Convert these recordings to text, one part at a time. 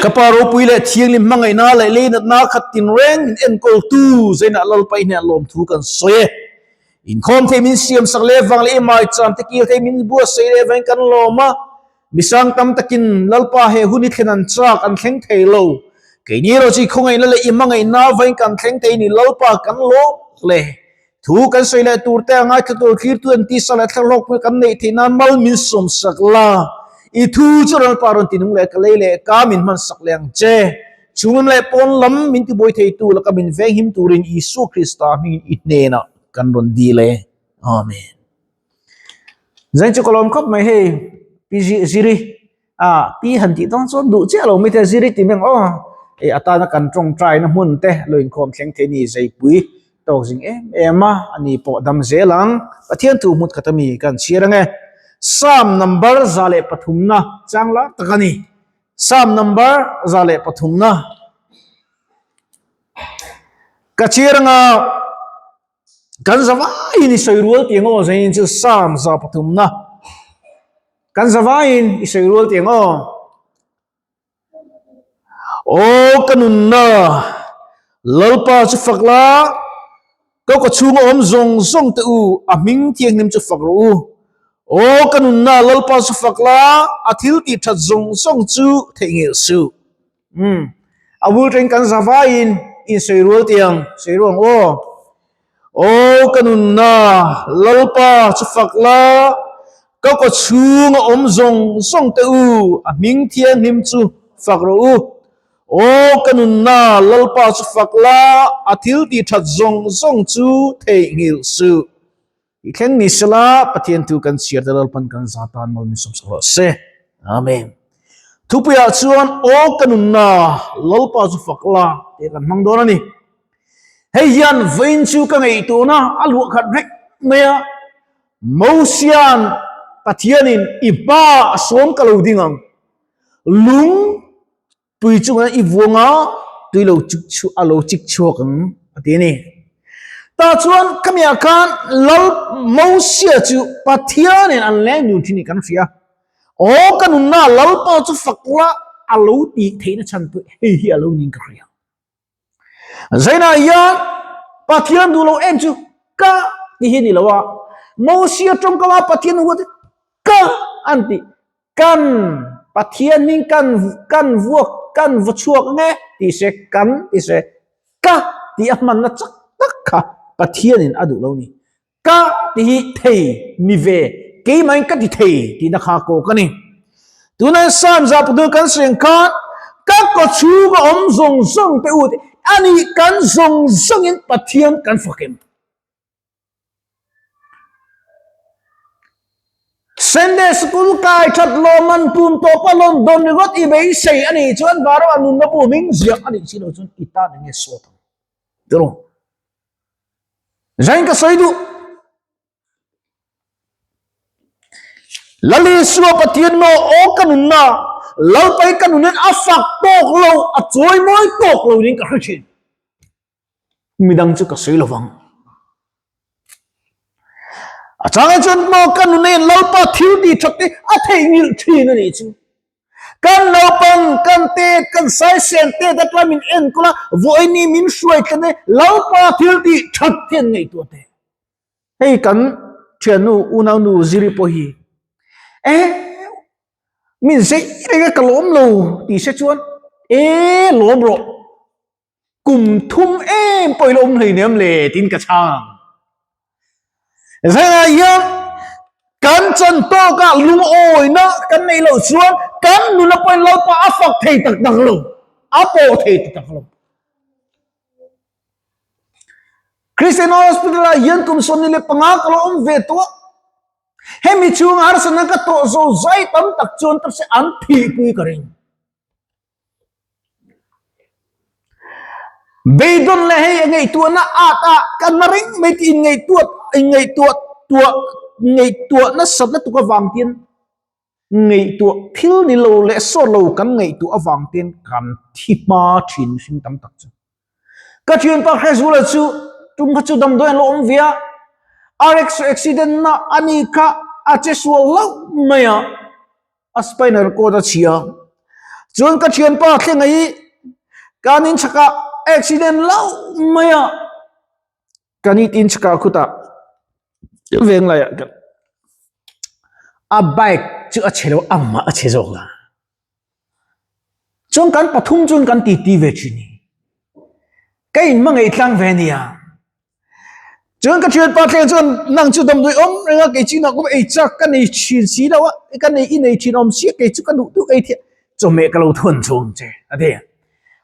Ka Pa ropui leh thianghlim hmangaihna leh leinatna khat tinreng min enkawltu Zainah Lalpa i hnenah lawmthu kan sawi e. Inkhawm thei min siamsak leh vang leh i maicham te kil thei min buatsaih leh vangin kan lawm a. Misang tam takin Lalpa he hun i thlen an chak an thleng thei lo. Keini erawh chu i khawngaihna leh i hmangaihna vangin kan thleng thei ni Lalpa kan lawm hle. Thu kan sawi leh tur te a ngaithla tur thlirtu an tisa leh thlarhlawk hmel kan neih theih nan mal min sawmsak la. I thu chu Lalpa rawn ti nung leh ka lei leh ka min hmansak leh ang che. Chhunglam leh pawn lam min tibuai theitu laka min venghim turin Isua Krista hmingin i hnenah kan rawn dil e. Amen. Zain chu ka lawm khawp mai hei Pi Ziri a pi han tih dawn chuan duh chiah lo mai te Ziri ti mai ang aw hei atana kan tawngtai na hmun te lo inkhawm thleng thei ni Zaipui tawk zing em em a ani pawh dam zel ang Pathian thu hmut khat ami kan chhiar ange Psalm number 103 na chang lar tak a ni Psalm number 103 na ka chhiar anga Kan zavaiin i sawi rual tiang aw zain chu Psalm 103 na. Kan zavaiin i sawi rual tiang aw. Aw ka nunna, Lalpa chu fak la, ka kaw chhunga awm zawng zawng te u, a hming thianghlim chu fak rawh u. Aw ka nunna, Lalpa chu fak la, a thil tih that zawng zawng chu theihnghilh suh. Umm a bul teng kan zavaiin insawi rual tiang sawi ruang aw. Aw ka nunna Lalpa chu fak la, ka kaw chhunga awm zawng zawng te u, a hming thianghlim chu fak rawh u. Aw ka nunna Lalpa chu fak la, a thil tih that zawng zawng chu theihnghilh suh. I thleng ni sela Pathian thu kan chhiar te Lalpan kan za tan mal min sawmsak rawh se. Amen. Thupuiah chuan aw ka nunna Lalpa chu fak la tih kan hmang dawn a ni. Hei hian vawiin chu ka ngaihtuahna a luah khat reng mai a, Mosian Pathianin i hma a sawm ka lo ding ang, lung Tui chunga i vuanga tui lo chik chhuak a lo chik chhuak ang a ti a ni. Tah chuan khamiah khan Lal Mosia chu Pathianin an leng dun thin tih kan hria. Aw ka nunna Lalpa chu fak la a lo tih theihna chhan pawh hei hi a lo niin ka hria. Zainah hian Pathian duh lo em chu ka ti hi a ni lo a, Mosia tawngkama Pathian huat ka an tih Kan Pathian hming kan kan vuak kan va chhuak nge tih se kan tih se ka tih a hmanna chak tak kha Pathianin a duh lo ni. Ka tih hi thei ni ve keimahin ka ti thei tihna kha kawk a ni. Tunah Psalm 103 kan sawi ang khan ka kawchhunga awm zawng zawng te u te a nih kan zawng zawngin Pathian kan fak em? Sunday School kai that lawm an pum tawp a lawm dawn ringawt i beisei a nih chuan Varo a nunna bu hming ziak a nih si loh chuan i tan enge sawt ang tiraw? Zain ka sawi duh. Lal Isua Pathian maw aw ka nunna Lalpai ka nunin a fak tawk lo a chawi mawi tawk lo niin ka hre thin. Midang chu ka sawi lovang. A changah chuan maw ka nuna in Lalpa thil tih that te a theihnghilh thin a nih chu. Kan naupang, kan te, kan saisen te te tlai min enkawl a, vawiin ni min hruai thlen e, Lalpa thil tih that te an ngaihtuah te. Hei kan thiannu unaunu Ziri pawh hi e min zei reng a ka lawm lo tih se chuan e lawm rawh. Kum thum em pawh i lo awm hleinem le tiin ka chhang. Zaiah hian kan chan tawkah lungawina kan neih loh chuan kan nuna pawhin Lalpa a fak thei tak tak lo, a pawh thei tak tak lo. Christian Hospital ah hian kum 25 ka lo awm ve tawh a. Hemi chhunga harsatna ka tawh zo zai tam tak chuan tak se an thihpui ka ring. Beidawn leh hei a ngaihtuahna at a kan na reng mai tih inngaihtuah inngaihtuah tuah ngaihtuah nasat lutuk avang tin ngaihtuah thil ni lo leh sawt lo kan ngaihtuah avang tin kan thi hma thin hring tam tak chu. Ka thianpa Hrezula chu tum kha chu damdawi an lo awm ve a, RX accident na a ni kha a che sual hlauh mai a. A spinal cord a chhia. Chuan ka thianpa thlenga hi kan in chhakah accident lo mai a, kan it in chhakah khutah veng laiah kan a bike chu a chhe lo amah a chhe zawk la. Chuan kan pathum chuan kan titi ve thin hi. Ka in hmangaih tlang ve nia. Chuan ka thianpa thleng chuan nang chu damdawi awm reng a kei chu inah kawm ei chak ka nei thin si lo a, ka nei i nei thin awm si a kei chu ka duh duh ei theih chawhmeh ka lo thawn chhung che a ti.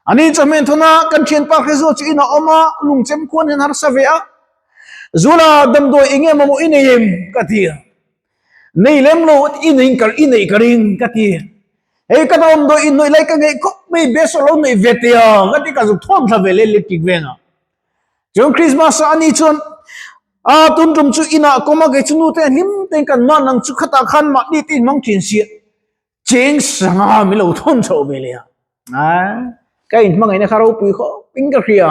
Ani chawhmeh thawn a kan thianpa hre zawk chu inah awm a lungchem khuan hian harsa ve a, Zula damdawi eng nge mamawh i nei em ka ti a, nei lem lo i nei ka i neih ka ring ka ti. Hei ka damdawi inhnawih lai ka ngeih khawp mai best lo neih ve teh a ka ti ka zuk thawn thla ve leh electric vengah. Chuan Christmas a ani chuan a tun tum chu inah kawm a kei chu nu te hlim te kan mah nang chu khatah khan mahni te inhmang thin si cheng sanga min lo thawn chhoh ve leh a a ka inhmangaihna kha ropui khawp in ka hria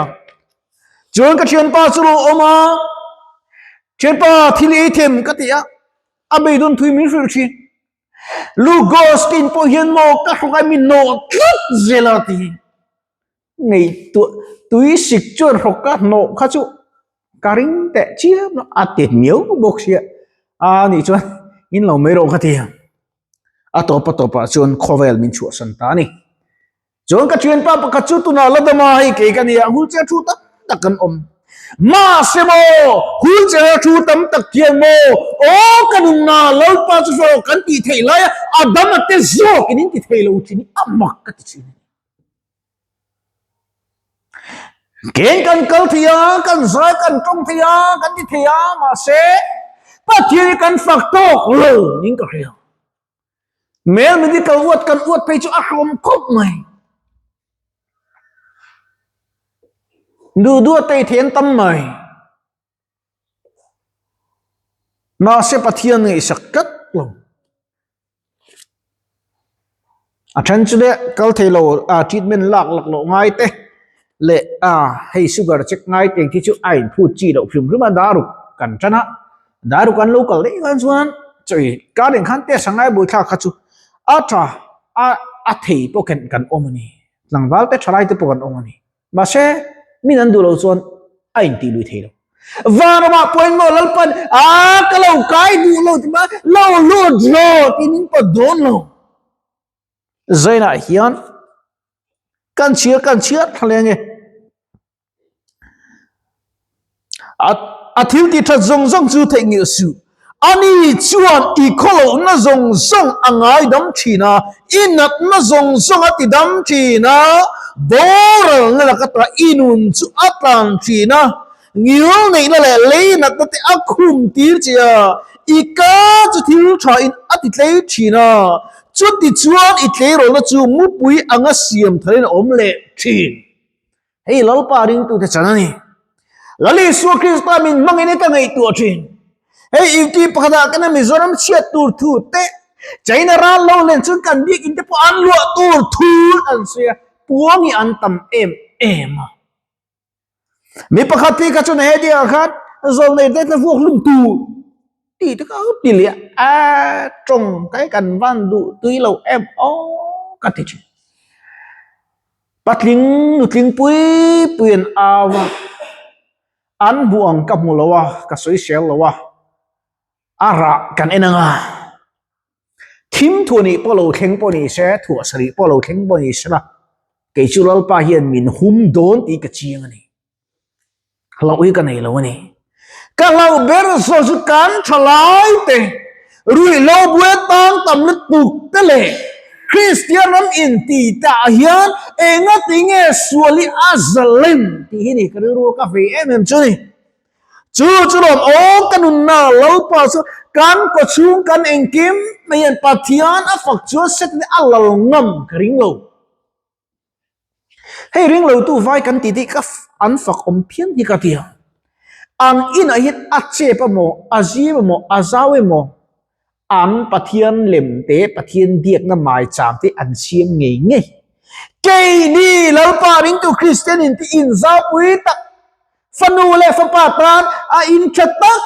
chuan ka thianpa chu lo awm a thianpa thil ei them ka ti a a beidawn thui min hrilh thin Lugos te in pawh hian maw ka hrawk a min nawh tlat zel a ti. Ngaihtuah tui sik chuan hrawk ka hnawh kha chu ka ring teh chiam a, a tet miau bawk sia a nih chuan in lo mai rawh ka ti a, a tawp a tawpah chuan khawvel min chhuahsan ta a ni. Chuan ka thianpa pakhat chu tunah la dam a, hei kei ka nia wheelchair thu tam tak kan awm. Mahse maw wheelchair thu tam tak hian maw aw ka nunna Lalpa chu hrawk kan tih theih laia a dam a te zawkin in ti thei lo thin hi a mak ka ti thin a ni. Keng kan kal thei a, kan zai kan tawng thei a, kan ti thei a, mahse Pathian hi kan fak tawk lo niin ka hria. Male medical uat kan uat phei chu a hrawm khawp mai. Duh duh a tei thei an tam mai. Mahse Pathian ngaihsak tlat lo. A then chu leh kal thei lo a treatment lak lak loh ngai te leh a hei sugar check ngai te khi chu a inphut chi loh hrim hrim a daruk kan tan a daruk an lo kal daih khan chuan chawi kar in khan test a ngai buaithlak kha chu a tha a a thei pawh khen kan awm a ni tlangval te thalai te pawh kan awm a ni. Mahse, min an duh lo chuan a intih lui thei lo. Vanramah pawh engmaw Lalpan a ka lo kai duh lo ti mai, lo lut rawh tih min pawt dawn lo. Zainah hian kan chhiar kan chhiar thla leng e. A a thil tih that zawng zawng chu theihnghilh suh. Ani chuan i khawlohna zawng zawng a ngaidam thin a, i natna zawng zawng a tidam thin a, boralna laka ta i nun chu a tlan thin a, ngil neihna leh lei natna te a khum tir che a, i ka chu thil tha in a ti tlei thin a, chuti chuan i tleirawlna chu mupui anga siam tharin a awm leh thin. Hei Lalpa ringtute chan a ni. Lal Isua Krista min hmangin ka ngaihtuah thin. Hei UT pakhatah kan Mizoram chhiat tur thu te, China ral lo len chuan kan biakinn te pawh an luah tur thu an sawi a, puang hi an tam em em a. Mi pakhat phei kha chuan he diah khan zawlnei te tla vuak hlum tur tih te kha ti leh a, tawng kai kan van duh tui lo em aw ka ti thin. Patling nutling pui pui an au a, an hmuh ang ka hmu lo a, ka sawi sel lo a, a rah kan en ang a, thim thuah nih pawh lo thleng pawh ni se, thuah sarih pawh lo thleng pawh ni se la, kei chu Lalpa hian min hum dawn tih ka chiang a ni. Hlauh hi ka nei lo a ni. Ka hlauh ber zawh chu kan tha lai te, ruihhlo buai tang tam lutuk te leh Kristian ram inti te ah hian enga ti nge sual hi a zalem tih hi ni ka rilru ka vei em em chu ni. Chu chu lawm aw ka nunna Lalpa chu kan kawchhung kan engkim mai hian Pathian a fak chuan Satan hi a lal ngam ka ring lo. Hei ring lo tu vai kan tih tih ka an fak awm phian hi ka ti a. An inah hian a chep emaw, a zim emaw, a zau emaw an Pathian lem te, Pathian biakna maicham te an siam ngei ngei. Keini Lalpa ringtu Kristian in tih inzau pui tak, fanu leh fapa tan a intha tak.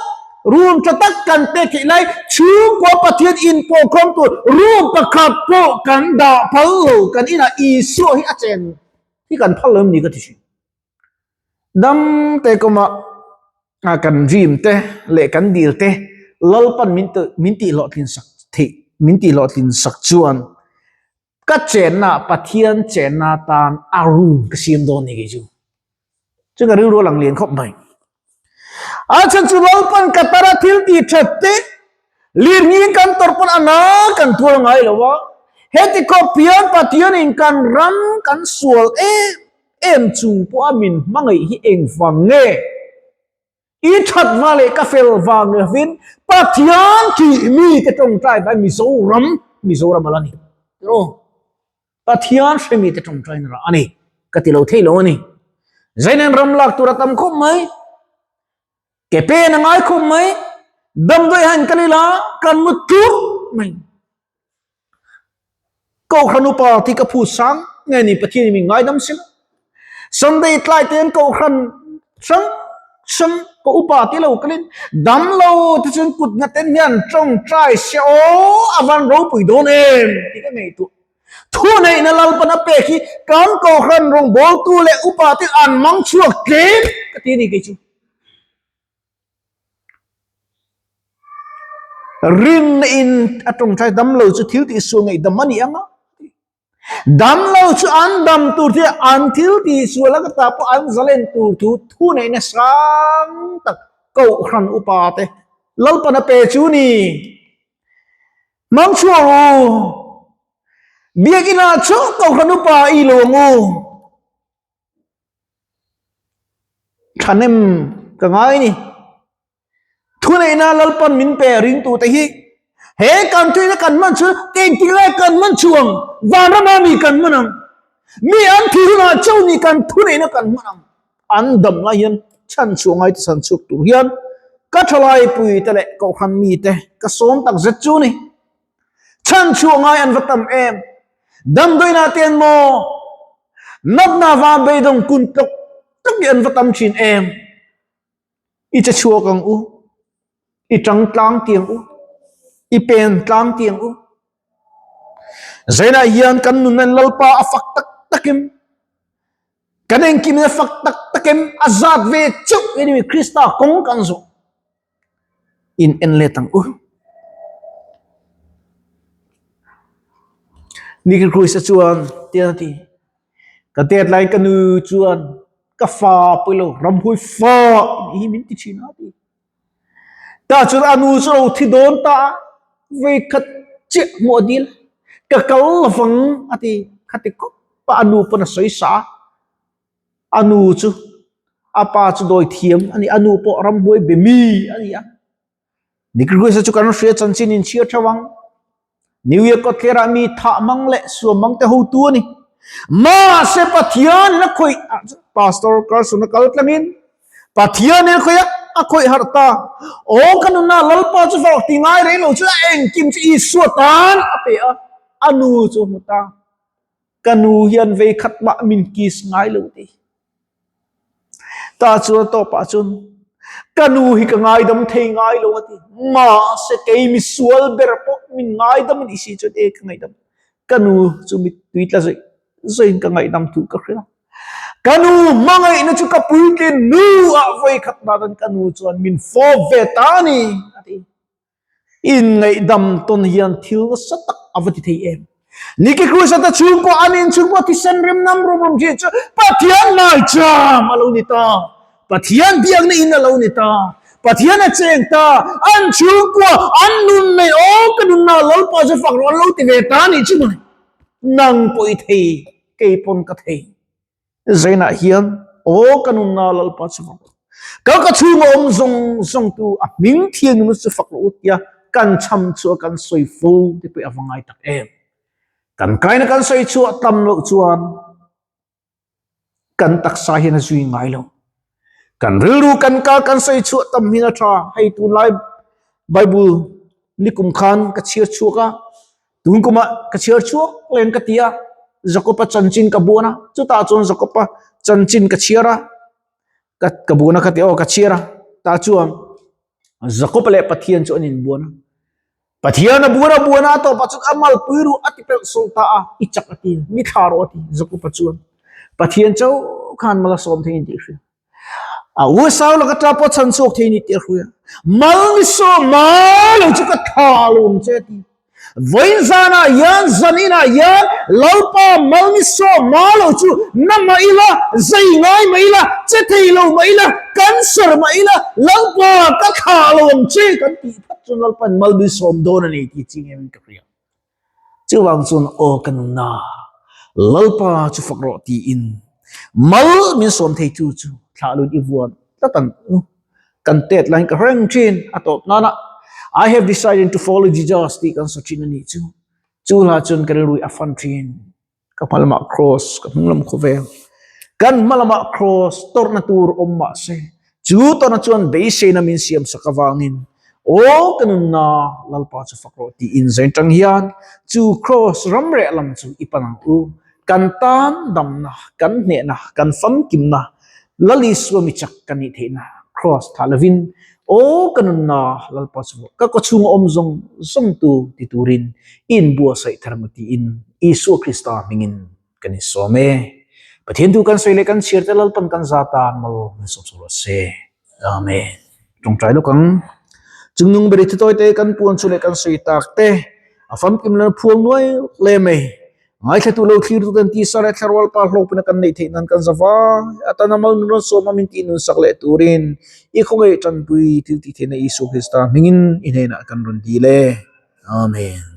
Room tha tak kan pek theih lai chhungkua Pathian inpawhkhawm tur room pakhat pawh kan dah phal lo kan inah Isua hi a chen hi kan phal lo em ni ka ti thin. Dam te kawmah kan dream te leh kan dil te Lalpan min min tih hlawhtlin sak theih min tih hlawhtlin sak chuan ka chenna Pathian chenna tan a room ka siam dawn ni kei chu. Chu ka rilru a lang lian khawp mai. A chhan chu Lalpan ka tara thil tih that te lirngin kan tawrh pawn a na kan tuar ngai lo a. Heti khawp hian Pathianin kan ram kan sual em em chung pawha min hmangaih hi engvang nge? I that va leh ka fel vang lovin Pathian tih mite tawngtai vai Mizoram, Mizoram a la ni. Tiraw? Pathian hre mite tawngtaina rah a ni. Ka ti lo thei lo a ni. Zainen ram lak tur a tam khawp mai. Ke pen a ngai khawp mai. Damdawi han kal ila kan mu tluk mai. Kohhran upa ti ka phu sang nge ni Pathian in min ngaidam sila. Sunday tlai te hian kohhran hrang hrang ka upa ti lo kalin damlo te chuan kut nghaten hian tawngtai se aw a van ropui dawn em tih ka ngaihtuah. Thuneihna Lalpan a pek hi kan kohhran rawngbawltu leh upa te an mang chhuak tlem ka ti a ni kei chu. Rinna in a tawngtai damlo chu thil tihsual ngaihdam a ni ang a. Damlo chu an dam tur chu an thil tihsual a ka ta pawh an zalen tur thu thuneihna sang tak kohhran upa te Lalpan a pe chu ni. Hmang chhuak u. Biakinn ah chauh kohhran upa i lo ang u. Thahnem ka ngai ni. Thuneihna Lalpan min pe ringtute hi he kan tuina kan hman chu engtik lai kan hman chuang vanrama mi kan hman ang. Mi an thi hunah chauh ni kan thuneihna kan hman ang. An dam lai hian chhan chhuah ngai te chhan chhuak tur hian ka thalai pui te leh kohhran mi te ka sawm tak zet chu ni. Chhan chhuah ngai an va tam em. Damdawiinah te an maw? Natna va beidawng kun tlawk tlawk hi an va tam thin em. I che chhuak ang u. I tang tlang tiang u. I pen tlang tiang u. Zainah hian kan nun an Lalpa a fak tak takim. Kan engkim a fak tak takim a zat ve chauh ini Krista kawng kan zawh. In en let ang u. Nicky Cruz a chuan tian a ti, Ka tet laiin ka nu chuan ka fa pawilo ramhuai fa tih hi min ti thin a ti. Tah chuan a nu chu a lo thi dawn ta a, vawikhat chiah hmuh a dil, ka kal lovang a ti. Khati khawp a a nu pawn a sawi sa a. A nu chu a pa chu dawi thiam a ni, a nu pawh ramhuai be mi a ni a. Nikriguisa chu kan hria chanchin in chhiar theuh ang. New York kawtthler ah mi thah mang leh suam mang te hotu a ni. Mahse Pathian in a khawih ah Pastor Carson a kal tlangin Pathian in a khawih a, a khawih harh ta. Aw ka nunna Lalpa chu varh ti ngai reng lo chu a engkim chu Isua tan a pe a, a nu chu a hmu ta. Ka nu hian vei khat mah min kiss ngai lo ti. Ta chuan tawpah chuan ka nu hi ka ngaidam thei ngai lo a ti. Mahse kei mi sual ber pawh min ngaidam a nih si chuan e ka ngaihdam. Ka nu chu mittui tla zawih zawihin ka ngaihdam thu ka hrilh a. Ka nu hmangaihna chu ka puitlin nu ah vawikhat dan ka nu chuan min fawp ve ta a ni a ti. Inngaihdam tawn hian thil nasa tak a va ti thei em? Niki Krista te chhungkaw an inchhungkaw thisen rim nam rum rum thin chu Pathian maicham a lo ni ta. Pathian biakna in a lo ni ta. Pathian a cheng ta. An chhungkua an nun nei aw ka nunna Lalpa chu fak rawh an lo ti ve ta nih chu mawle. Nang pawh i thei, kei pawn ka thei. Zainah hian aw ka nunna Lalpa chu fak rawh. Ka ka chhunga awm zawng zawng tu a hming thianghlim chu fak rawh u tia kan chham chhuah kan sawi fo te pawh a va ngai tak em. Kan kaina kan sawi chhuah tam loh chuan kan taksa hian a zui ngai lo. Kan rilru kan kal kan sawi chhuah tam hian a tha. Hei tunlai Bible nikum khan ka chhiar chhuak a. Tun kumah ka chhiar chhuak leng ka ti a, Jakob-a chanchin ka buan a, chutah chuan Jakob-a chanchin ka chhiar a, ka ka buan a ka ti aw ka chhiar a, tah chuan Jakob leh Pathian chu an inbuan a. Pathian a buan a buan a, a tawpah chuan a malpui ruh a ti pelh sawlh ta a, i chak a ti, mi thla rawh a ti, Jakob-a chuan. Pathian chauh khan mal a sawm thei a ni tih a hria. A u Saula ka ṭa pawh chhan chhuak thei a ni tih a hria. Mal ni sawm mai lo chu ka thla lo ang che a ti. Vawiin zanah hian, zaninah hian Lalpa mal ni sawm mai lo chu na mah ila, zai ngai mah ila, che thei lo mah ila, cancer mah ila, Lalpa ka thla lo ang che kan tih phat chuan Lalpa'n mal ni sawm dawn a ni tih chi ngeiin ka hria. Chuvang chuan aw ka nunna, Lalpa chu fak rawh tiin mal min sawm theitu chu thlah lut i vuan tlat ang u. Kan tet laiin ka hreng thin a tawp nana I have decided to follow Jesus tih kan saw thin a nih chu. Chu hla chuan ka rilru a fan thin. Ka hma lamah cross, ka hnung lam khawvel. Kan hma lamah cross tawrhna tur awm mah se, chu tawrhna chuan beiseina min siam sak avangin aw ka nunna Lalpa chu fak rawh tiin zain tang hian chu cross ram reh lam chu i pan ang u. Kan tan damna, kan hnehna, kan famkimna, Lal Isua mi chak kan nih theihna cross thah lovin aw ka nunna Lalpa chu ka kawchhunga awm zawng zawng tu ti turin i inbuatsaih thar maw tiin Isua Krista hmingin kan insawm e. Pathian tu kan sawi leh kan chhiar te Lalpan kan za tan mal min sawm sawm rawh se. Amen. Tawngtai lawk ang. Chungnung beri thutawi te kan puan chu leh kan sawi tak te a famkim lana phuang nuai hle mai. Ngaithlatu lo thlirtu ten tisa leh thlarual pa hlawkpina kan neih theih nan kan za vai atana mal nun rawn sawm a min tih nun sak leh turin i khawngaih tanpui thil tih theihna Isua Krista hmingin i hnenah kan rawn dil e. Amen.